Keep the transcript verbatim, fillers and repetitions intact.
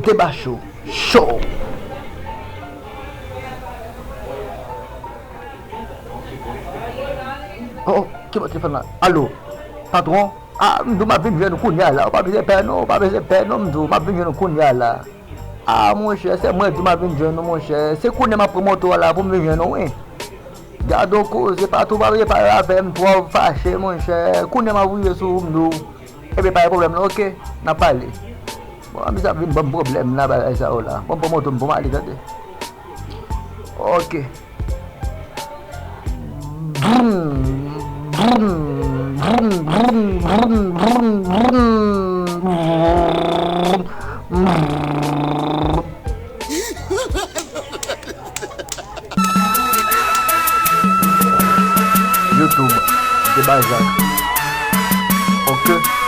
Deba Show. Show. Oh, oh, ki bò telefòn la? Alo, patwon? Ah, m di w m ap vin jwenn ou kounye a la. Ou pa bezwen pè non, ou pa bezwen pè non, m di w m ap vin jwenn ou kounye a la. Ah, monchè, se mwen di w m ap vin jwenn ou, monchè. Se kounye a m ap pran moto a la pou m vin jwenn ou, wi. Gade yon koze, patwon, pa vle pale avè m twò, fache, monchè. Kounye a m ap rive sou ou, m di w. Ebyen, pa gen pwoblèm non, oke, n ap pale. Bon, anvi sa vin ban m pwoblèm nan bagay sa yo la. Bon, m pran moto m pou m ale, tande. Oke. YouTube, Deba Zak. Oke.